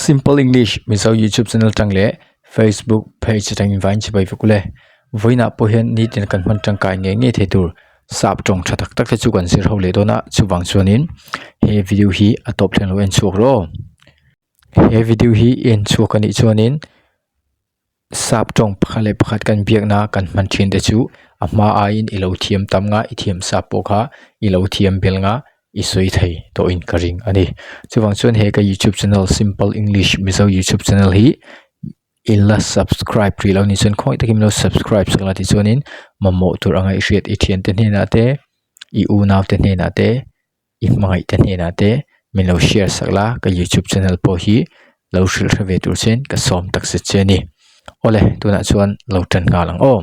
Simple English Mizo YouTube channel tang leh Facebook page atangin vain chibai vek ule. Vawiinah pawh hian nitin kan hman tangkai ngei ngei thei tur sap tawng tha tak tak te chu kan zir ho leh dawn a chuvang chuanin he video hi a tawp thleng lo en chhuak rawh aw. He video hi en chhuak anih chuanin sap tawng pakhat leh pakhat kan biakna kan hman thin te chu a hma aiin i lo thiam tam nga i thiam sa pawh kha i lo thiam bel nga i sawi thei tawhin ka ring a ni. Chuvang chuan he ka youtube channel simple english mizo youtube channel hi i la subscribe rih lo ni chuan khawngaih takin min lo subscribe sak la tichuanin mamawh tur anga i hriat i thiante hnenah te i unaute hnenah te i hmangaih te hnenah te min lo share sak la ka youtube channel pawh hi lo hrilh hre ve tur chuan ka sawm tak zet che a ni. Awle tunah chuan lo tan nghal ang aw.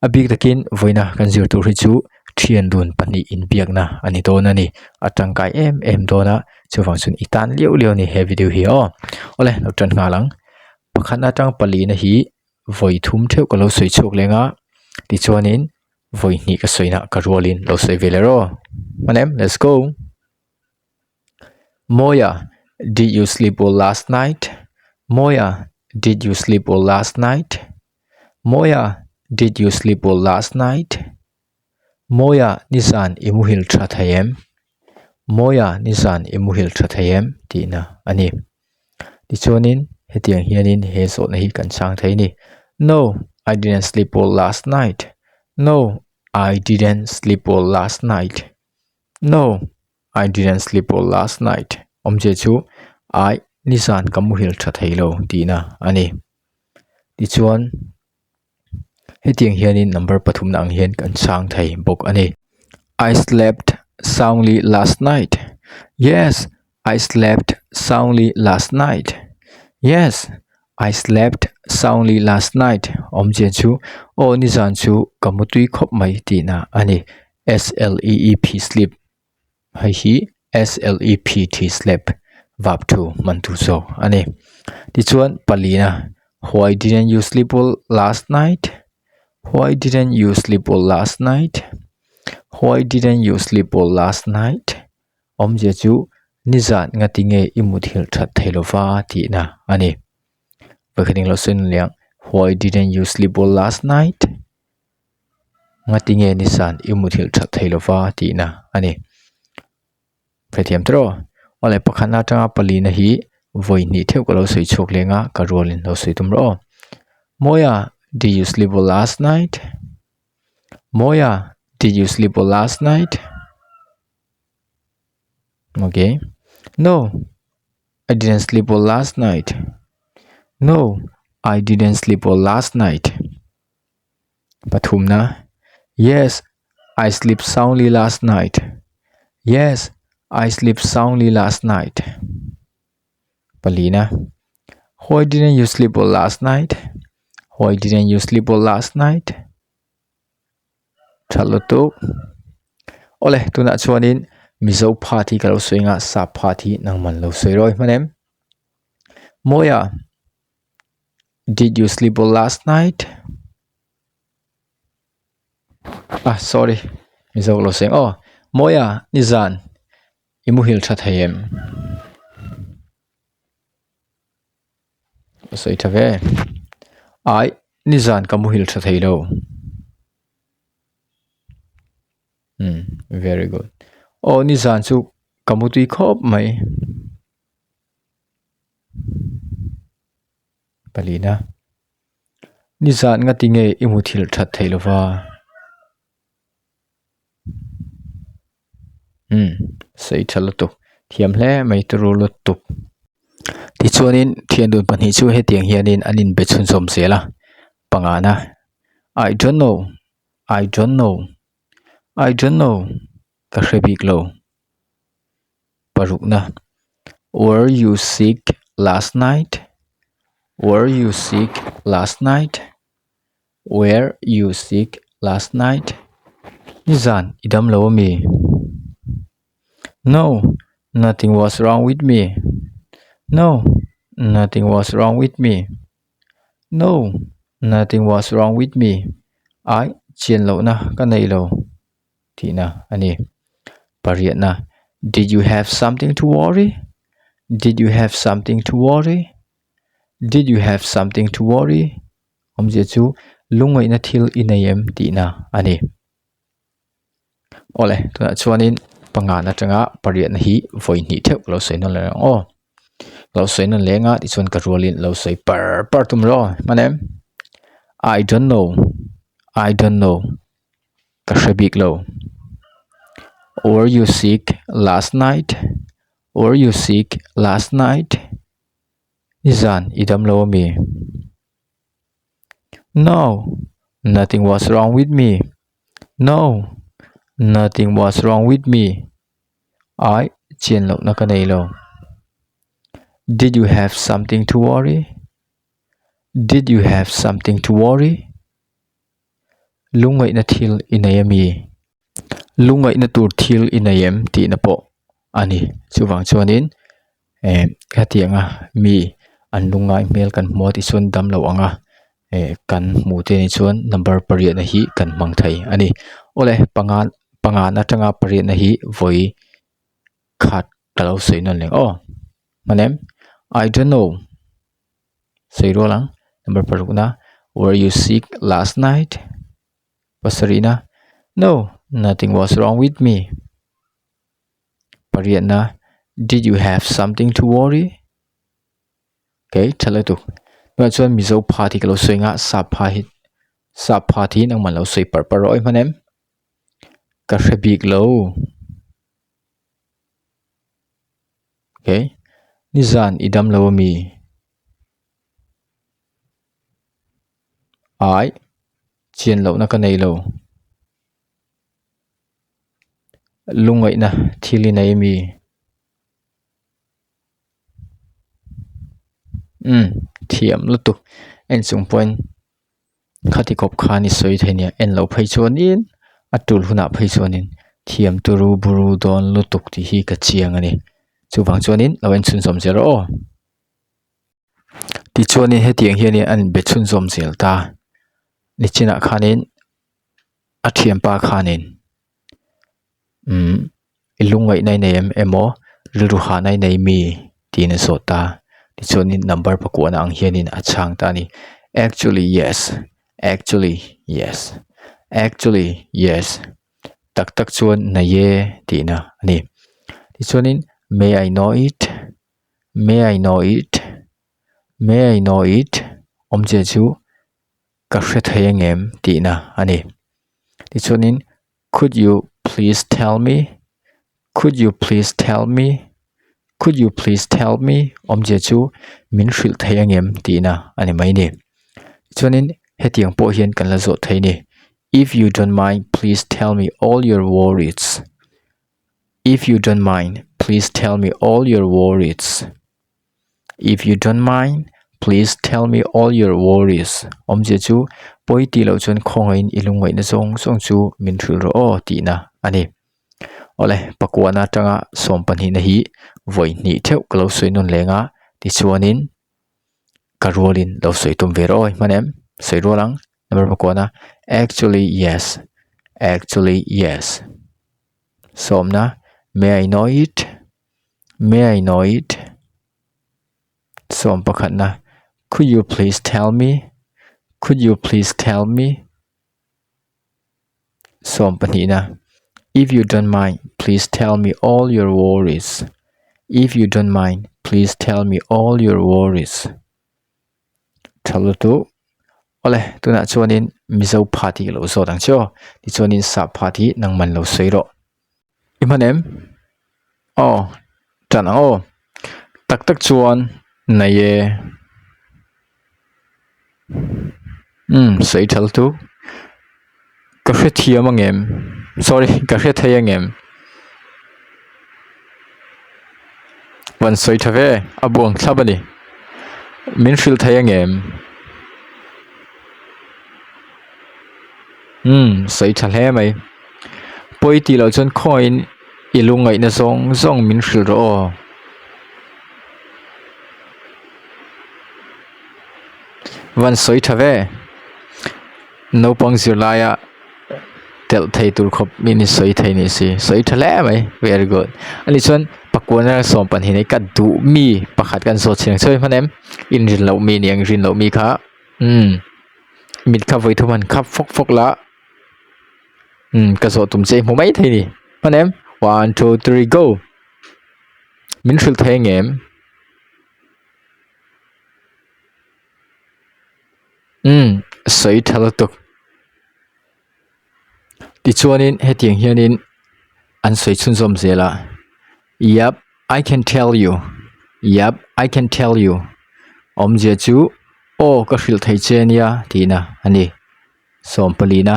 A bik takin vawiina kan zir tur hi chu thian dun pahnih inbiakna a ni dawn a ni. A tangkai em em dawn a chuvang chuan i tan liau liau a ni he video hi aw. Awle lo tan nghal ang. Pakhatna atang palina hi vawi thum theuh ka lo sawi chhuak leng a tichuanin vawi hnih ka sawi na ka rualin lo sawi ve leh rawh hmanem let's go Mawia did you sleep well last night Mawia did you sleep well last night Mawia did you sleep well last night Mawia nizan i muhil tha thei em Mawia nizan i muhil tha thei em tihna a ni tichuanin hetiang hianin he zawhna hi kan chang thei a ni no I didn't sleep well last night no I didn't sleep well last night no I didn't sleep well last night awmzia chu ai nizan ka muhil tha thei lo tihna a ni tichuan hetiang hianin number pathumna ang hian kan chang thei bawk a ni I slept soundly last night yes I slept soundly last night yes I slept soundly last night awmzia chu aw nizan chu ka mutui khawp mai tihna a ni S L E E P sleep. Hei hi SLEPT slap vap thu hman tur zawk a ni. Tichuan palina Why didn't you sleep well last night? Why didn't you sleep well last night? Why didn't you sleep well last night? Awmzia chu nizan ngati nge i muthilh that thei lova tihna a ni. Vawikhat englo sawi nawn leh ang Why didn't you sleep well last night? Ngati nge nizan i muthilh that thei lova tihna a ni. Hrethiam tawh aw le pakhatna atanga palina hi vawi hnih theuh ka lo sawi chhuak leng a ka rualin lo sawi tum rawh aw. Mawia did you sleep well last night? Mawia did you sleep well last night? Okay. No, I didn't sleep well last night. No, I didn't sleep well last night. Pathumna, Yes, I sleep soundly last night. Yes, I sleep soundly last night. Palina, Why didn't you sleep well last night? Why didn't you sleep well last night? Tha lutuk. Awle, tunah chuanin Mizo phat hi ka lo sawi anga sap phat hi nangman lo sawi rawih hman em? Mawia, Did you sleep well last night? Ah, sorry. Mizo lo seng. Oh, Mawia, nizan. I muhil tha thei em? Ka sawi tha ve. Ai, nizan ka muhil tha thei lo. Hmm, very good. Oh, nizan chu ka mutui khawp mai. Palina Nizan ngati nge i muthilh that theih lova? Umm sawi tha lutuk thiam hle mai turu lutuk. Tichuanin thian dun pahnih chu hetiang hianin an inbe chhunzawm zel a pangana I don't know I don't know I don't know ka hre bik lo. Parukna, Were you sick last night? Were you sick last night? Were you sick last night? Nizan i dam lo ami? No, nothing was wrong with me. No, nothing was wrong with me. No, nothing was wrong with me. Ai, chian lohna ka nei lo. Tihna a ni. Pariatna, Did you have something to worry? Did you have something to worry? Did you have something to worry? Awmzia chu lungngaihna thil i nei em tihna a ni. Awle, tunah chuanin pangan atanga pariatna hi vawi hnih theuh ka lo sawi nawn leh ang aw. Ka lo sawi nawn leng a tichuan ka rualin lo sawi par par tum rawh aw hman em? I don't know, I don't know ka hre bik lo. Were you sick last night? Were you sick last night? Nizan i dam lo ami? No, nothing was wrong with me. No, nothing was wrong with me. Ai, chian lohna ka nei lo. Did you have something to worry? Did you have something to worry? Lungngaihna thil i nei ami? Lungngaihna tur thil i nei em tihna pawh a ni. Chuvang chuanin eh hetianga mi an lungngai hmel kan hmu a tichuan damlo anga eh kan hmuh te ni chuan number pariatna hi kan hmang thei a ni. Awle panga pangana atanga pariatna hi vawi khat ka lo sawi nawn leh aw hman em I don't know sawi rual ang number parukna were you sick last night pasarihna no nothing was wrong with me. Pariatna, Did you have something to worry? Okay, tha lutuk. Tunah chuan Mizo pha hi ka lo sawi nga, sap pha hi sap pha hi nangman lo sawi parh parh rawh i hman em? Ka hre bik lo. Okay, nizan i dam lo ami? Ai, chian lohna ka nei lo. Lungngaihna thil i nei ami? Umm thiam lutuk en chung pawhin khati kawp khan i sawi thei nia en loh phei chuanin a tul hunah phei chuanin thiam turu buru dawn lutuk tih hi ka chiang a ni chuvang chuanin lo en chhunzawm zel rawh aw. Tichuanin hetiang hianin an inbe chhunzawm zel ta nichinah khanin. A thianpa khanin umm i lungngaihna i nei em emaw rilru hahna i nei mi tiin a zawt ta tichuanin number pakuahna ang hianin a chhang ta a ni actually yes actually yes actually yes tak tak chuan nei e tihna a ni tichuanin may I know it may I know it may I know it awmzia chu. Ka hre thei angem tihna a ni. Tichuanin could you please tell me, could you please tell me, could you please tell me awmzia chu min hrilh thei angem tihna a ni mai ni. Tichuanin hetiang pawh hian kan la zawh thei ni. If you don't mind please tell me all your worries. If you don't mind please tell me all your worries. If you don't mind, please tell me all your worries. Awmzia chu pawi tih loh chuan khawngaihin i lungngaihna zawng zawng chu min hrilh rawh aw tihna a ni. Awle, pakuana atanga sawm pahnihna hi vawi hnih theuh ka lo sawi nawn leng a, tichuanin ka rualin lo sawi tum ve rawh aw hman em? Sawi rual ang, number pakuana, actually yes, actually yes. Sawmna, may I know it? May I know it? Sawm pakhatna, Could you please tell me? Could you please tell me? Sawm pahnihna, If you don't mind, please tell me all your worries. If you don't mind, please tell me all your worries. Tha lutuk. Awle, tunah chuanin Mizo phat hi ka lo zawt ang che aw. Tichuanin sap phat hi nangman lo sawi rawh. I hman em? Aw, tan ang aw. Tak tak chuan nei e. Umm, sawi thal chu. Ka hrethiam ang em? Sorry, ka hre thei ang em? Van sawi tha ve, a buang thlap a ni. Min hrilh thei ang em? Umm sawi tha hle mai. Pawi tih loh chuan khawiin i lungngaihna zawng zawng min hrilh rawh aw. Van sawi tha ve. Naupang zirlaia telh thei tur khawp min i sawi thei ni si. Sawi tha hle mai. Very good. Ani chuan. Pakuana 12 hi ka duh mi pakhat kan zawt chiang chiang hman em inrin loh mi nia inrin loh mi kha umm mit kha vawi thum han khap fawk fawk la umm ka zawh tum che i hmu mai thei ni hman em one two three go min hrilh thei ang em umm sawi tha lutuk. Tichuanin hetiang hianin an sawi chhunzawm zel a Yup I can tell you Yup I can tell you awmzia chu aw ka hrilh thei che nia tihna a ni. Sawmpalina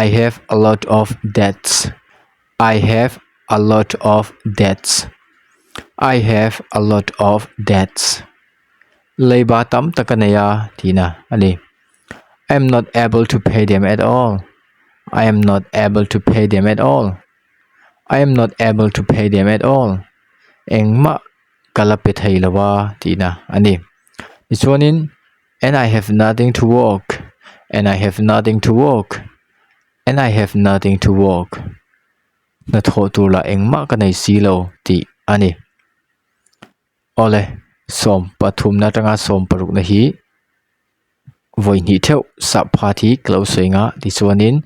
I have a lot of debts I have a lot of debts I have a lot of debts Leiba tam tak a nei a tihna a ni. I am not able to pay them at all I am not able to pay them at all I am not able to pay them at all Engmah ka la pe thei lo a tihna a ni. Tichuanin and I have nothing to work and I have nothing to work and I have nothing to work Hnathawh tur lah engmah ka nei si lo tih a ni. Awle, 13 na atanga 16 na hi vawi hnih theuh sap phat hi ka lo sawi nga tichuanin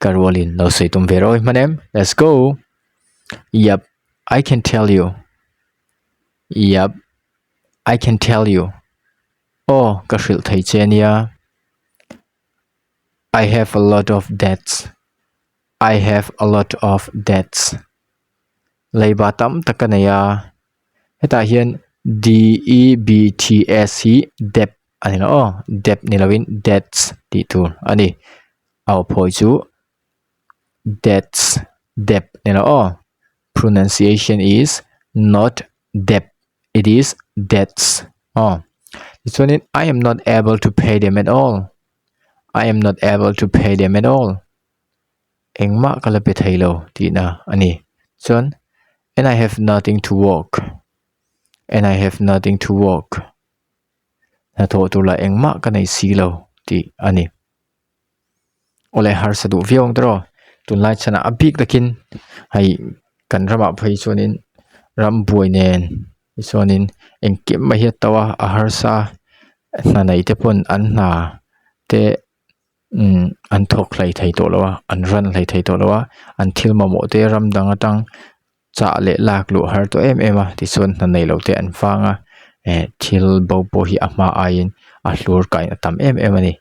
ka rualin lo sawi tum ve rawh hman em let's go yup I can tell you yup I can tell you aw ka hrilh thei che ania I have a lot of debts I have a lot of debts leiba tam tak ka nei a hetah hian D E B T S hi debt a ni lo aw debt ni lovin debts tih tur a ni a aw phawi chu debts debt ni lo aw pronunciation is not debt it is debts aw tichuanin I am not able to pay them at all I am not able to pay them at all. Engmah ka la pe thei lo tihna a ni. Chuan and I have nothing to work and I have nothing to work hnathawh tur lah engmah ka nei si lo tih a ni. Awle harsa duh viau ang tawh tunlai chhanah a bik takin hei kan ramah phei chuanin ram buai nen tichuanin engkim mai hi a to a a harsa hna nei te pawn an hna te. umm an thawk hlei thei tawh lo a an run hlei thei tawh lo a an thil mamawh te ram dang atang chah leh lak luh har tawh em em a tichuan hna nei lo te an vang a eh thil bo pawh hi a hma aiin a hlur kai a tam em em a ni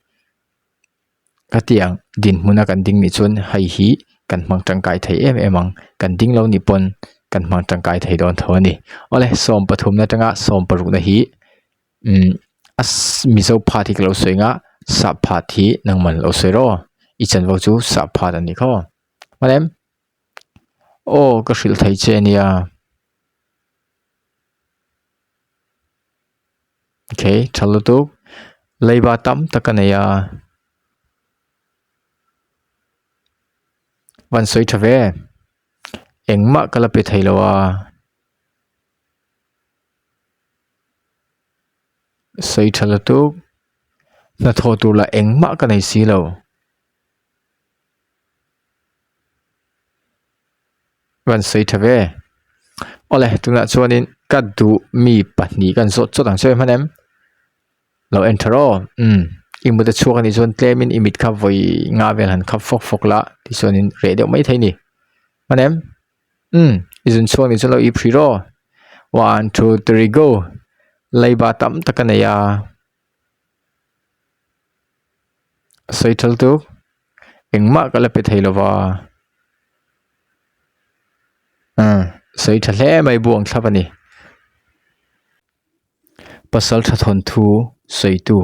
khatiang dinhmun a kan ding nih chuan hei hi kan hmang tangkai thei em em ang kan ding lo nih pawn kan hmang tangkai thei dawn tho a ni awle 13 na atanga 16 na hi. Umm a mizo phat hi ka lo sawi anga sap phat hi nangman lo sawi rawh i chanvo chu sap phat a nih kha aw hman em aw ka hrilh thei che ania okay tha lutuk leiba tam tak a nei a van sawi tha ve engmah ka la pe thei lo a. Sawi tha lutuk hnathawh tur lah engmah ka nei si lo. Rawn sawi tha ve. Awle tunah chuanin ka duh mi pahnih kan zawt chawt ang che hman em? Lo en tha rawh umm i mut a chhuak anih chuan tlemin i mit kha vawi nga vel han khap fawk fawk la tichuanin reh deuh mai thei a ni. Hman em? Umm i zun chhuak nih chuan lo ip hrih rawh one two three go leiba tam tak a nei a sawi thal tuk engmah ka la pe thei lova umm sawi tha hle mai buang thlap a ni pasal tha thawnthu sawitu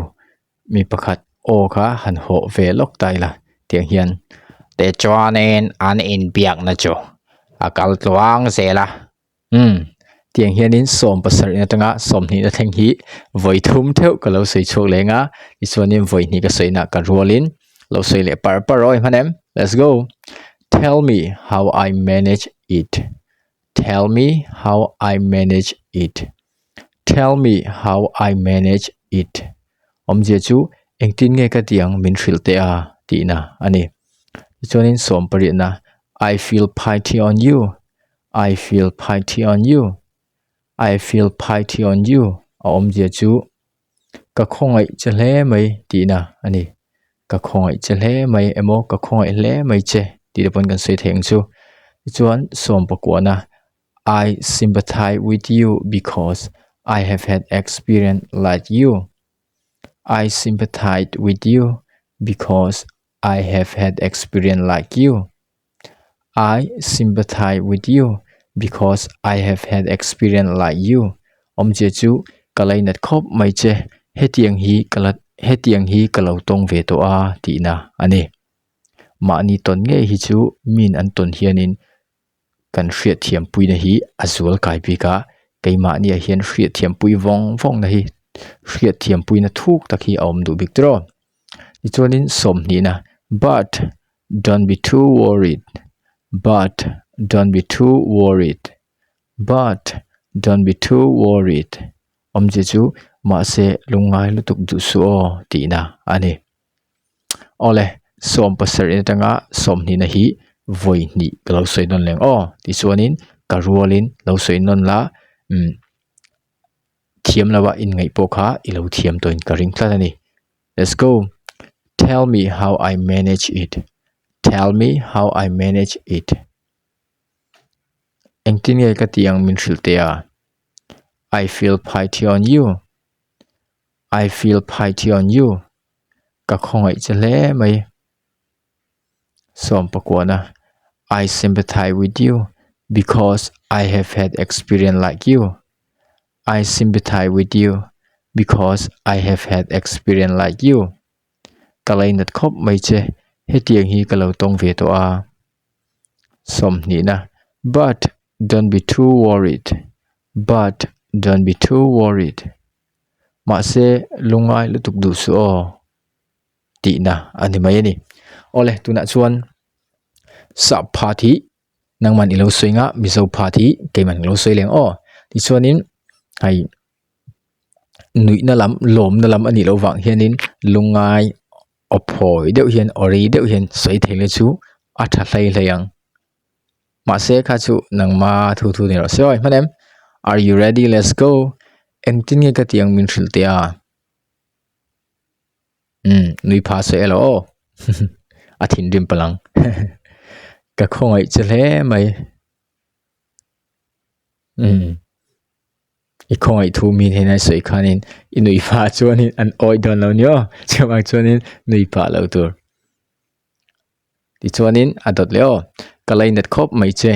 Mi pakhat aw kha han hawh ve lawk ta ila tiang hian tichuanin an inbiakna chu a kal tluang zel a umm tiang hianin 17 atanga 20 na thleng hi vawi thum theuh ka lo sawi chhuak leng a tichuanin vawi hnih ka sawi nah ka rualin lo sawi leh par par aw i hman em let's go tell me how I manage it tell me how I manage it. Tell me how I manage it. Awmzia chu engtin nge ka tih ang min hrilh teh a tihna a ni. Tichuanin 18 na I feel pity on you. I feel pity on you. I feel pity on you a awmzia chu ka khawngaih che hle mai tihna a ni. Ka khawngaih che hle mai emaw ka khawngaih hle mai che tih te pawn kan sawi thei ang chu. Tichuan sawm pakuahna I sympathize with you because I have had experience like you. I sympathize with you because I have had experience like you. I sympathize with you because I have had experience like you. Awmzia chu ka lainat khawp mai che, hetiang hi ka la hetiang hi ka lo tawng ve tawh a tihna a ni. Mahni tawn ngei hi chu min an tawn hianin kan hriatthiampuina hi a zual kai bik a, keimahniah hian hriatthiampui vawng vawngna hi hriatthiampuina thuk tak hi a awm duh bik tawh. Tichuanin sawmhnihna but don't be too worried but don't be too worried but don't be too worried awmzia chu mahse lungngai lutuk duh suh aw tihna a ni. Awle sawm pasarih atanga sawmhnihna hi vawi hnih ka lo sawi nawn leng aw tichuanin ka rualin lo sawi nawn la umm thiam loa inngaih pawh kha i lo thiam tawhin ka ring tlat a ni. Let's go tell me how I manage it tell me how I manage it engtin nge ka tih ang min hrilh teh a I feel pity on you I feel pity on you ka khawngaih che hle mai sawm pakuahna I sympathize with you because I have had experience like you I sympathize with you because I have had experience like you ka lainat khawp mai che hetiang hi ka lo tawng ve tawh a sawmhnihna but don't be too worried but don't be too worried. Mahse lungngai lutuk duh suh aw tihna a ni mai a ni. Awle tunah chuan sap phat hi nangman i lo sawi nga Mizo phat hi keiman ka lo sawi leng aw. Tichuanin hei nuihna lam lawmna lam a nih loh vang hianin lungngai aw phawi deuh hian aw rei deuh hian sawi thei la chu a tha hlei hlei ang. Mahse kha chu nangma thu thu ni rawh se awi hman em are you ready let's go engtin nge ka tih ang min hrilh teh a umm nui pha sawi elo aw a thinrim palh ang ka khawngaih che hle mai umm i khawngaih thu min hena sawi khanin i nui pha chuanin an awih dawn lo ni aw chuvang chuanin nui pah loh tur. Tichuanin a dawt leh aw, ka lainat khawp mai che,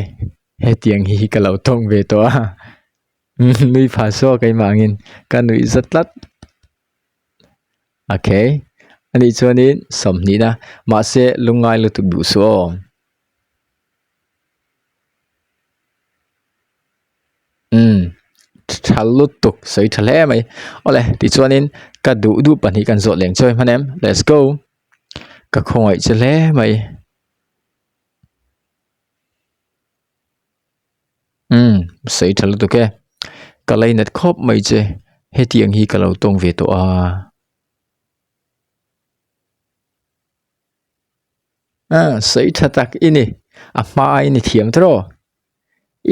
hetiang hi ka lo tawng ve tawh a, nui pha saw keimah angin ka nuih za tlat. Okay, anih chuanin sawmhnihna mahse lungngai lutuk duh suh aw. Umm tha lutuk sawi tha hle mai, awle tichuanin ka duh duh pahnih kan zawh leng chawi hman em, let's go. Ka khawngaih che hle mai. Umm sawi tha lutuk e. Ka lainat khawp mai che. Hetiang hi ka lo tawng ve tawh a. Ah sawi tha tak i ni. A hma in i thiam tawh.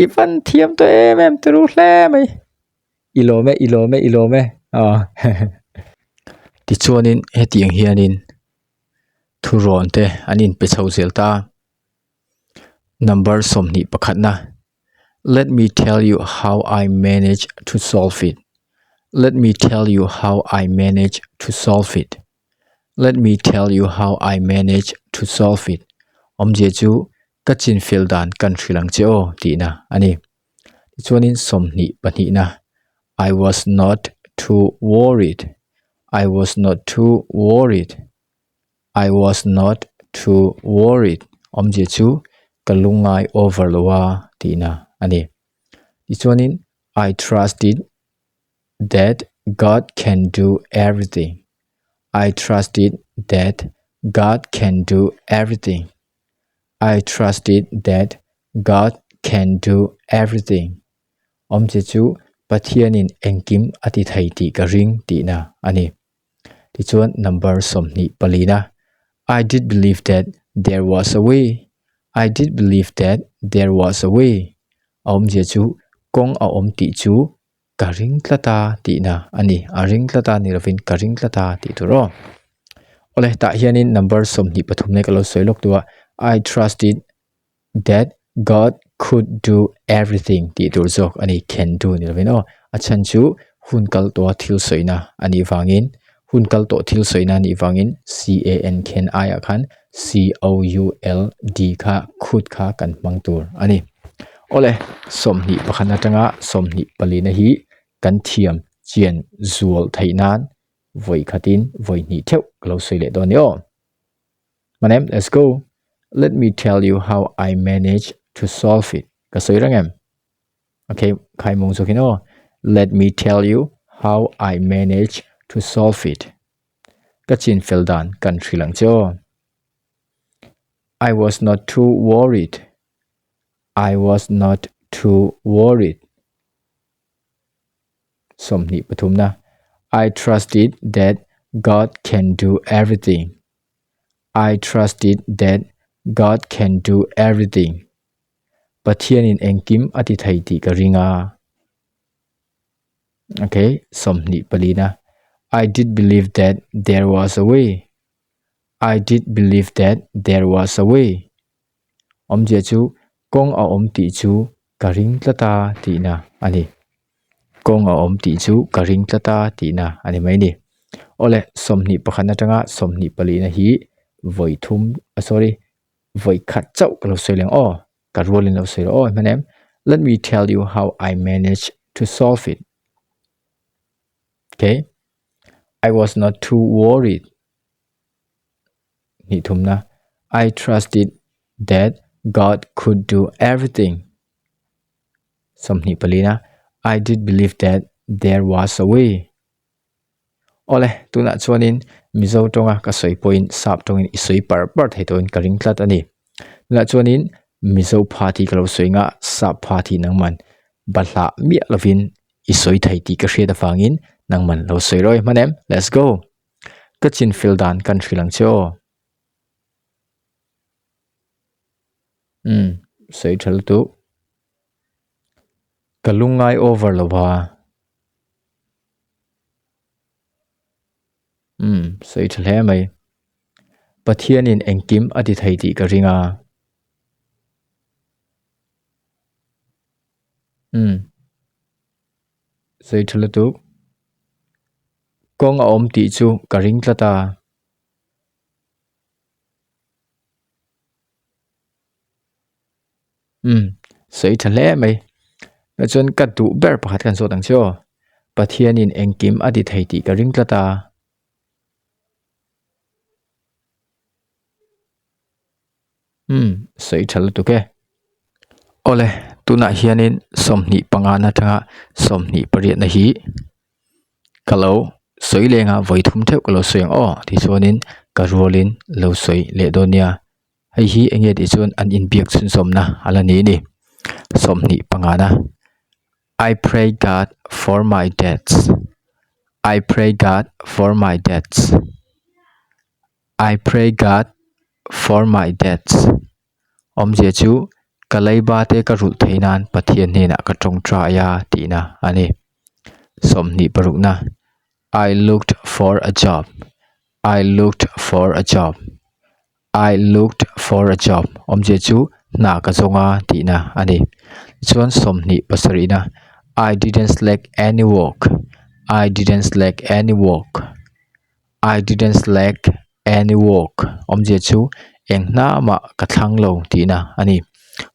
I van thiam tawh em em turu hle mai. I lawm e i lawm e i lawm e aw tichuanin hetiang hianin thurawn te an inpe chho zel ta number sawmhnih pakhatna let me tell you how I manage to solve it let me tell you how I manage to solve it let me tell you how I manage to solve it awmzia chu ka chinfel dan kan hrilh ang che aw tihna a ni. Tichuanin sawmhnih pahnihna I was not too worried I was not too worried I was not too worried awmzia chu ka lungngai over lo a tihna a ni. Tichuanin I trusted that God can do everything I trusted that God can do everything I trusted that God can do everything. Awmzia chu Pathianin engkim a ti thei tih ka ring tihna a ni. Tichuan number 25 palina I did believe that there was a way. I did believe that there was a way. A awmzia chu kawng a awm tih chu ka ring tlat a tihna a ni. A ring tlat a ni lovin ka ring tlat a tih tur aw. Awle tah hianin number 23 nei ka lo sawi lawk duh a, I trusted that God could do everything tih tur zawk a ni, can do ni lovin aw. A chhan chu hun kal tawha thil sawina a nih vangin hun kal tawh thil sawina a nih vangin C-A-N can aiah khan C-O-U-L-D kha could kha kan hmang tur a ni. Awle 21 atanga 24 na hi kan thiam chian zual theih nan vawi khatin vawi hnih theuh ka lo sawi leh dawn a ni aw. My name, let's go. Let me tell you how I managed to solve it. Ka sawi reng em? Okay, khai mung zawkin aw. Let me tell you how I managed to solve it. Ka chin fel dan kan hrilh ang che aw. I was not too worried. I was not too worried. 23na I trusted that God can do everything. I trusted that God can do everything. Pathianin engkim a ti thei tih ka ring a. Okay, 24na I did believe that there was a way. I did believe that there was a way. Awmzia chu kawng a awm tih chu ka ring tlat a tihna a ni. Kawng a awm tih chu ka ring tlat a tihna a ni mai ni. Awle 21 atanga 24 na hi vawi thum sorry vawi khat chauh ka lo sawi leng aw ka rualin lo sawi rawh aw hman em let me tell you how I managed to solve it. Okay I was not too worried. Hnih thumna, I trusted that God could do everything. 24 na, I did believe that there was a way. Awle, tunah chuanin Mizo tawnga ka sawi pawhin sap tawngin i sawi par par thei tawhin ka ring tlat a ni. Tunah chuanin Mizo pha thi ka lo sawi nga sap pha thi nangman bahlah miah lovin i sawi thei tih ka hriat avangin nangman lo sawi rawih hman em? Let's go! Ka chinfel dan kan hrilh ang che aw. Umm, sawi tha lutuk. Ka lungngai over lo va. Umm, sawi tha hle mai. Pathianin engkim a ti thei tih ka ring a. Umm. Sawi tha lutuk. Kawng a awm tih chu ka ring tlat a. Umm sawi tha hle mai. Chuan ka duh ber pakhat khan zawt ang che aw. Pathianin engkim a ti thei tih ka ring tlat a. Umm sawi tha lutuk e. Awle tunah hianin 25 na atanga 28 na hi ka lo sawi leng a vawi thum theuh ka lo sawi ang aw tichuanin ka rualin lo sawi leh dawn nia hei hi eng nge tih chuan an inbiak chhunzawmna a la ni a ni 25 na I pray God for my debts I pray God for my debts. I pray God for my debts. Awmzia chu ka leiba te ka rulh theih nan Pathian hnenah ka tawngtai a tihna a ni. 26 na I looked for a job. I looked for a job. I looked for a job. Awmzia chu hna ka zawng a tihna a ni. Chuan 27 na I didn't slack any work. I didn't slack any work. I didn't slack any work awmzia chu eng hna mah ka thlang lo tihna a ni.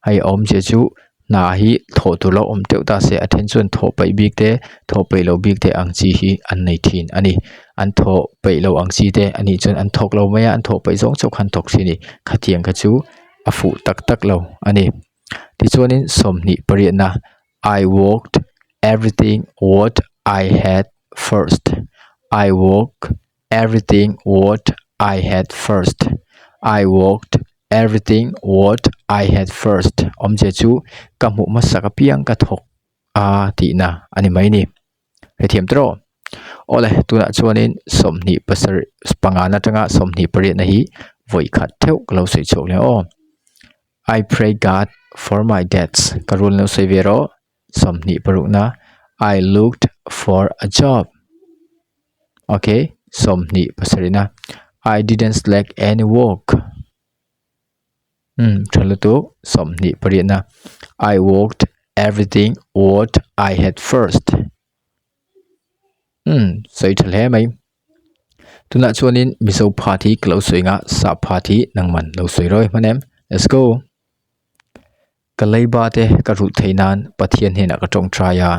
Hei awmzia chu hna hi thawh tur lo awm teuh ta se a then chuan thawh peih bik te thawh peih loh bik te ang chi hi an nei thin a ni. An thawh peih loh ang chi te a nih chuan an thawk lo mai a an thawh peih zawng chauh kha an thawk thin a ni. Khatiang kha chu a fuh tak tak lo a ni. Tichuanin 28 na I worked everything what I had first I work everything what I had first I worked everything what I had first awmzia chu ka hmuh hmasak apiang ka thawk a tihna a ni mai ni hrethiam tawh awle tunah chuanin sawmhnih pasarih pangana atanga sawmhnih pariatna hi vawi khat theuh ka lo sawi chhuak leh aw. I pray God for my debts ka rul lo sawi ve rawh. 26na I looked for a job. Okay, 27na I didn't slack any work. Um, tha lutuk. 28na I worked everything what I had first. Um, sawi tha hle mai. Tunah chuanin Mizo phat hi ka lo sawi anga sap phat hi nangman lo sawi rawi hman em. Let's go. Ka leiba te ka rulh theih nan Pathian hnenah ka tawngtai a.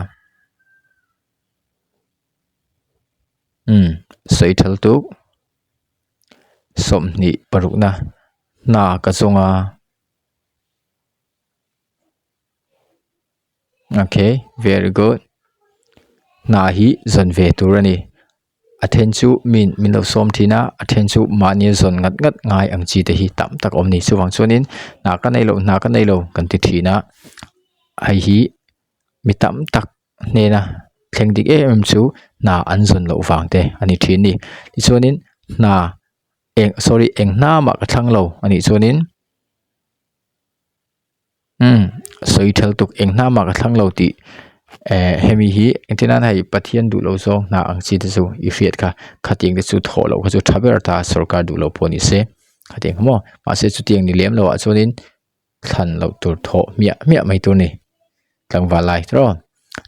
Umm sawi thal tuk. 26 na hna ka zawng a. Okay very good. Hna hi zawn ve tur a ni. A then chu min min lo sawm thin a a then chu mahni zawn ngat ngat ngai ang chi te hi tam tak a awm a ni chuvang chuanin hna ka nei lo hna ka nei lo kan ti thin a hei hi mi tam tak hnena thleng dik em em chu hna an zawn loh vang te a ni thin a ni tichuanin hna eng sorry eng hna mah ka thlang lo a nih chuanin. Umm sawi thal tuk eng hna mah ka thlang lo tih eh hemi hi engtin nan hei Pathian duh loh zawng hna ang chi te chu i hriat kha khatiang te chu thawh loh kha chu tha ber ta sorkar duh loh pawh ni se khatiang kha maw mahse chutiang ni lem loh ah chuanin thlan loh tur thawh hmiah hmiah mai tur a ni tlangval lai tiraw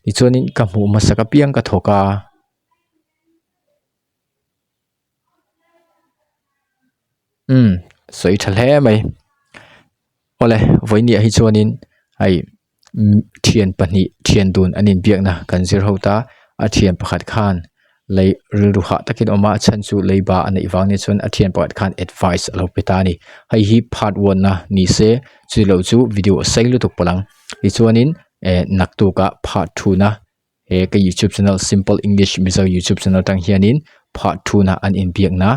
tichuanin ka hmuh hmasak apiang ka thawk a. Umm sawi tha hle mai awle vawinia hi chuanin hei thian pahnih thian dun an inbiakna kan zir ho ta a thian pakhat khan lei rilru hah takin a awm a a chhan chu leiba a neih vang ni chuan a thian pakhat khan advice a lo pe ta a ni hei hi part one a ni se chutilo chu video a sei lutuk palh ang tichuanin eh naktukah part two na. He ka youtube channel simple english mizo youtube channel atang hianin part 2 na an inbiakna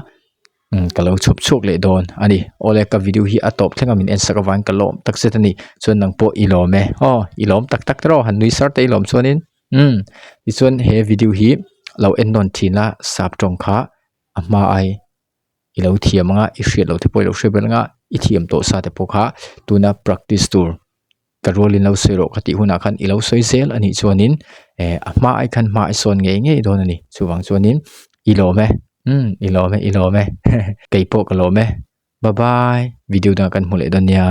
umm ka lo chhawp chhuak leh dawn a ni awle ka video hi a tawp thleng a min en sak avangin ka lawm tak zet a ni chuan nang pawh i lawm e aw i lawm tak tak tawh han nui sar te i lawm chuanin umm tichuan he video hi lo en nawn thin a sap tawng kha a hma ai i lo thiam anga i hriat loh te pawh i lo hriat belh anga i thiam tawh sa te pawh kha tuna practice tur. Ka rualin lo sawi rawh ka tih hunah khan i lo sawi zel a nih chuanin eh a hma ai khan hma i sawn ngei ngei dawn a ni. Chuvang chuanin i lawm e umm i lawm e i lawm e keipawh ka lawm e bye bye video dangah kan hmu leh dawn nia.